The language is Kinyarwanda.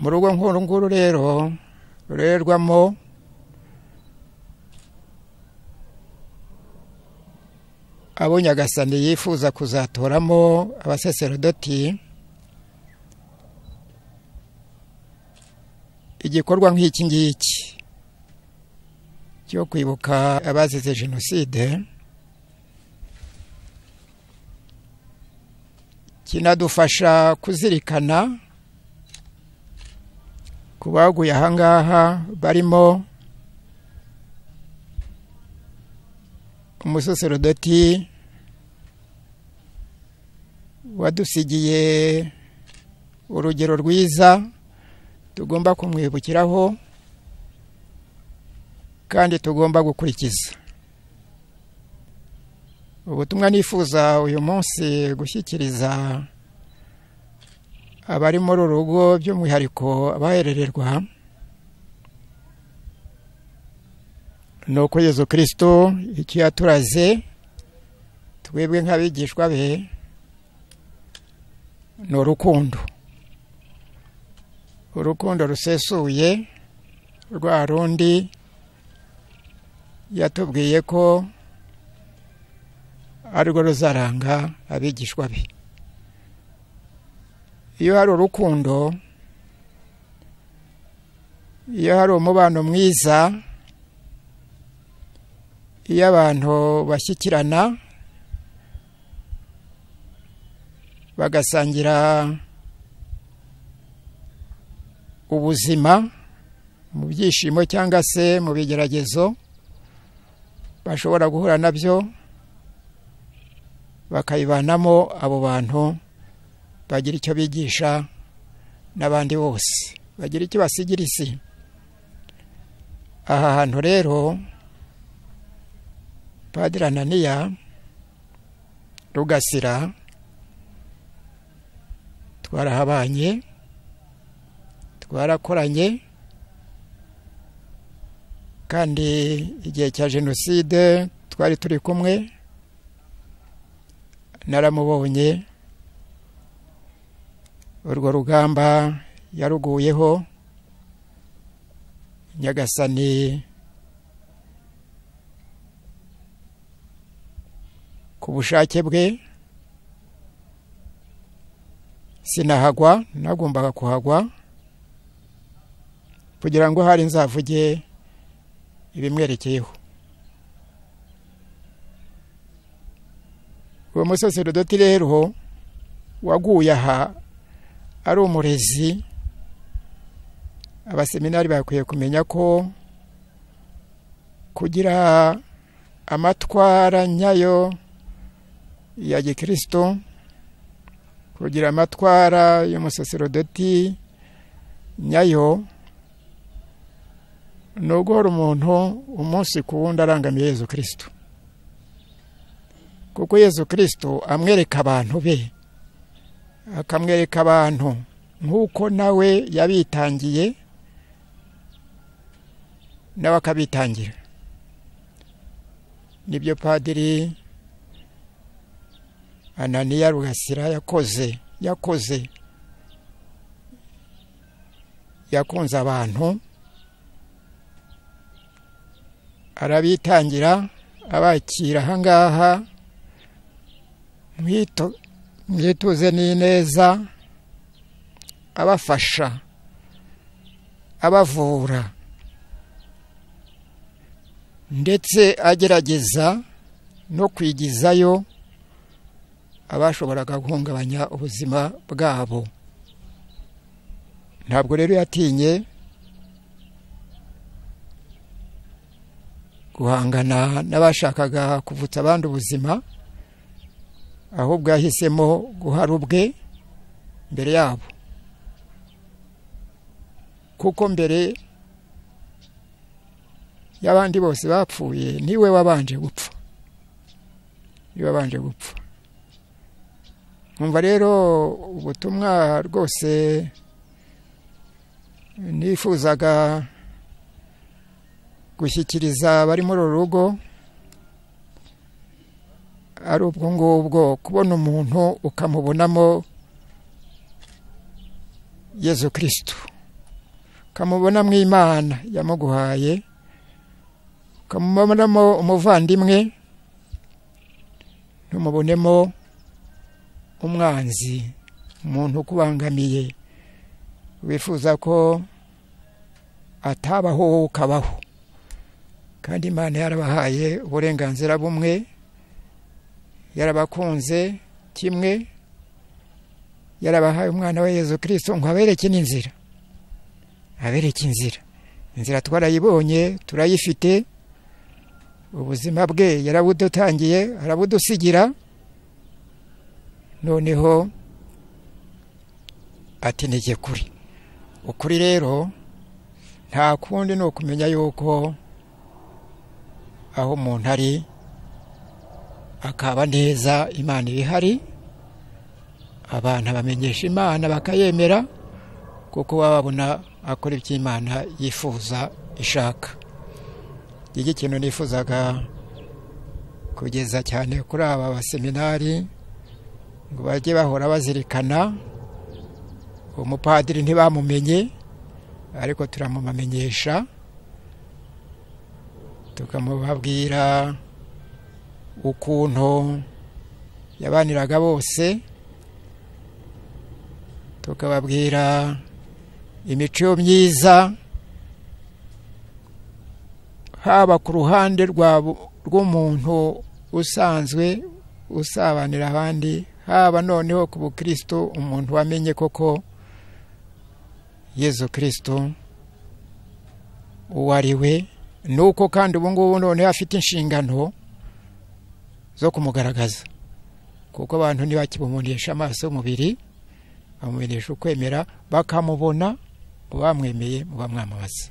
Mu rugo nk'uru nguru rero rurerwamo abo Nyagasani yifuza kuzatoramo abasaserodoti, igikorwa nk'iki ngiki cyo kwibuka abazize jenoside kinadufasha kuzirikana ku baguye aha ngaha barimo umusaserodoti wadusigiye urugero rwiza tugomba kumwibukiraho kandi tugomba gukurikiza. Ubutumwa nifuza uyu munsi gushyikiriza abari muri uru rugo by'umwihariko abaherererwa ni uko Yezu Kristo icyo yaturaze twebwe nk'abigishwa be ni urukundo, urukundo rusesuye rwa rundi yatubwiye ko arirwo ruzaranga abigishwa be. Iyo hari urukundo, iyo hari umubano mwiza, iyo abantu bashyikirana bagasangira ubuzima mu byishimo cyangwa se mu bigeragezo bashobora guhura nabyo, bakayibanamo, abo bantu bagira icyo bigisha n'abandi bose, bagira icyo basigira isi. Aha hantu rero Padiri Ananiya Rugasira twarahabanye, twarakoranye, kandi igihe cya jenoside twari turi kumwe, naramubonye, urwo rugamba yaruguyeho. Nyagasani ku bushake bwe sinahagwa, nagombaga kuhagwa kugira ngo hari nzavuge ibimwerekeyeho. Uwo musaserodoti rero waguye aha ari umurezi, abaseminari bakwiye kumenya ko kugira amatwara nyayo ya gikristo, kugira amatwara y'umusaserodoti nyayo, ni uguhora umuntu umunsi ku wundi arangamiye Yezu Kristo, kuko Yezu Kristo amwereka abantu be, akamwereka abantu nk'uko nawe yabitangiye, nawe akabitangira. Nibyo Padiri Ananiya Rugasira yakoze, yakunze abantu, arabitangira, abakira aha ngaha mwituze n'ineza, abafasha, abavura, ndetse agerageza no kwigizayo abashoboraga guhungabanya ubuzima bwabo. Ntabwo rero yatinye guhangana n'abashakaga kuvutsa abandi ubuzima, ahubwo yahisemo guhara ubwe mbere yabo, kuko mbere y'abandi bose bapfuye niwe wabanje gupfa, niwe wabanje gupfa. Nkumva rero ubutumwa rwose nifuzaga gushyikiriza abari muri uru rugo ari ubwo ngubwo, kubona umuntu ukamubonamo Yezu Kristo. Ukamubonamo Imana yamuguhaye, ukamubonamo umuvandimwe, ntumubonemo umwanzi, umuntu ukubangamiye wifuza ko atabaho wowe ukabaho. Kandi Imana yarabahaye uburenganzira bumwe, yarabakunze kimwe, yarabahaye umwana we Yezu Kristo ngo abereke n'inzira, abereke inzira. Inzira twarayibonye, turayifite. Ubuzima bwe yarabudutangiye, arabudusigira. Noneho ati nige kuri ukuri. Rero nta kundi ni ukumenya yuko aho umuntu ari akaba neza, Imana ibihari, abantu bamenyesha Imana bakayemera, kuko bababona akora ibyo Imana yifuza ishaka. Iki kintu nifuzaga kugeza cyane kuri aba baseminari, ngo bajye bahora bazirikana. Umupadiri ntibamumenye, ariko turamubamenyesha, tukamubabwira ukuntu yabaniraga bose, tukababwira imico myiza, haba ku ruhande rw'umuntu usanzwe usabanira abandi, haba noneho ku bukristo, umuntu wamenye koko Yezu Kristo uwo ari we, nuko kandi ubu ngubu noneho afite inshingano zo kumugaragaza, kuko abantu ntibakimubonesha amaso y'umubiri, bamubonesha ukwemera, bakamubona mu bamwemeye, mu bamwamamaza.